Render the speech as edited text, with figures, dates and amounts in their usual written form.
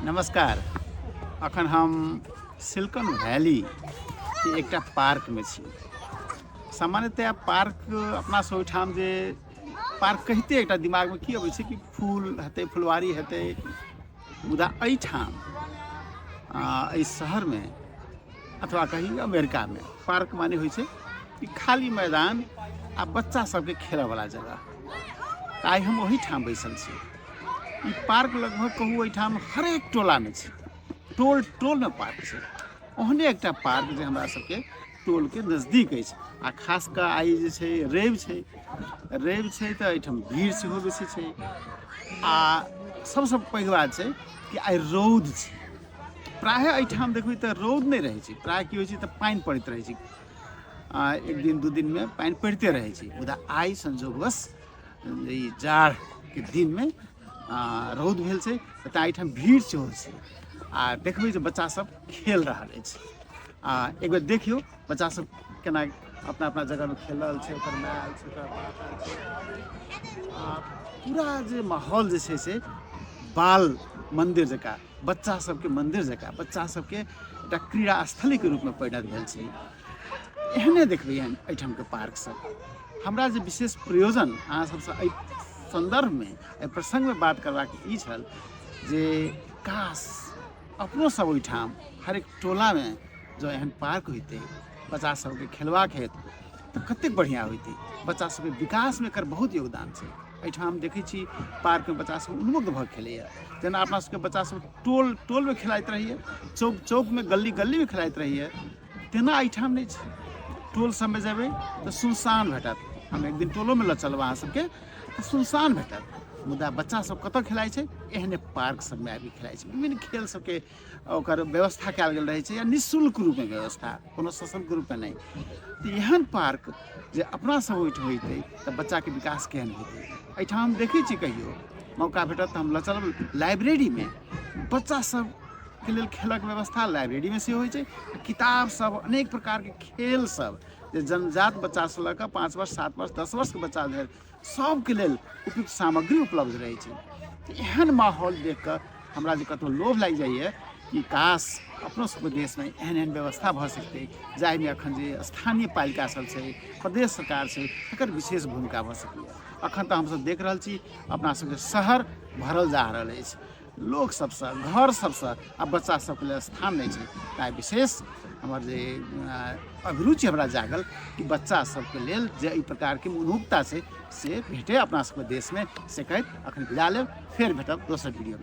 नमस्कार। अखन हम सिलिकॉन वैली के एकटा पार्कमे छी। सामान्यतया पार्क अपना सब ओहिठाम जे पार्क कहिते एकटा दिमागमे की अबै छै कि फूल हेतै, फुलवारी हेतै। मुदा एहिठाम एहि शहरमे अथवा कही अमेरिकामे पार्क माने होइ छै कि खाली मैदान आ बच्चा सबके खेलऽवला जगह। तऽ आइ हम ओहिठाम बैसल छी। ई पार्क लगभग कहू एहिठाम हरेक टोलामे छै, टोल टोलमे पार्क छै। ओहने एकटा पार्क जे हमरा सबके टोलके नजदीक अछि आ खास कऽ आइ जे छै रवि छै, रवि छै तऽ एहिठाम भीड़ सेहो बेसी छै आ सबसँ पैघ बात छै कि आइ रौद छै। प्रायः एहिठाम देखबै तऽ रौद नहि रहै छै, प्रायः की होइ छै तऽ पानि पड़ैत रहै छै, आ एक दिन दू दिनमे पानि पड़िते रहै छै। मुदा आइ संजोगवश ई जाड़के दिनमे रौद भेल छै तऽ एहिठाम भीड़ सेहो छै आ देखबै जे बच्चा सब खेल रहल अछि। आ एक बेर देखियौ बच्चा सब केना अपना अपना जगहमे खेल रहल छै, ओकर माय आयल छै, ओकर बाप आयल छै आ पूरा जे माहौल जे छै से बाल मन्दिर जकाँ, बच्चा सबके मन्दिर जकाँ, बच्चा सबके एकटा क्रीड़ा स्थलीके रूपमे परिणत भेल छै। एहने देखबै एहिठामके पार्क सब। हमरा जे विशेष प्रयोजन अहाँ सबसँ एहि सन्दर्भमे एहि प्रसङ्गमे बात करबाक ई छल जे काश अपनो सब ओहिठाम हरेक टोलामे जँ एहन पार्क होइतै बच्चा सबके खेलबाक हेतु तऽ कतेक बढ़िआँ होइतै। बच्चा सबके विकासमे एकर बहुत योगदान छै। एहिठाम हम देखै छी पार्कमे बच्चा सब उन्मुक्त भऽ खेलैए, जेना अपना सबके बच्चा सब टोल टोलमे खेलाइत रहैए, चौक चौकमे, गली गलीमे खेलाइत रहैए, तेना एहिठाम नहि छै। टोल सबमे जेबै तऽ सुनसान भेटत। हम एक दिन टोलोमे लऽ चलब अहाँ सबके तऽ सुनसान भेटत। मुदा बच्चा सब कतऽ खेलाइ छै? एहने पार्क सबमे आबि खेलाइ छै। विभिन्न खेल सबके ओकर व्यवस्था कयल गेल रहै छै या निःशुल्क रूपमे व्यवस्था, कोनो सशुल्क रूपमे नहि। तऽ एहन पार्क जे अपना सब ओहिठाम होइतै तऽ बच्चाके विकास केहन होइतै। एहिठाम हम देखै छी, कहियो मौका भेटत तऽ हम लऽ चलब लाइब्रेरीमे। बच्चा सबके लेल खेलक व्यवस्था लाइब्रेरीमे सेहो होइ छै। किताब सब, अनेक प्रकारके खेल सब जे जन्मजात बच्चासँ लऽ कऽ 5 वर्ष 7 वर्ष 10 वर्षके बच्चा धरि सबके लेल उपयुक्त सामग्री उपलब्ध रहै छै। तऽ एहन माहौल देख कऽ हमरा जे कतहु लोभ लागि जाइए कि काश अपनो सबके देशमे एहन एहन व्यवस्था भऽ सकतै, जाहिमे एखन जे स्थानीय पालिका सब छै, प्रदेश सरकार छै, तकर विशेष भूमिका भऽ सकैए। एखन तऽ हमसब देख रहल छी अपना सबके शहर भरल जा रहल अछि लोक सबसँ, घर सबसँ, आ बच्चा सबके लेल स्थान नहि छै। ताहि विशेष हमर जे अभिरुचि हमरा जागल कि बच्चा सबके लेल जे एहि प्रकारके उन्मुखता छै से भेटै अपना सबके देशमे, से कहैत अखन विदा लेब, फेर भेटब दोसर वीडियोमे।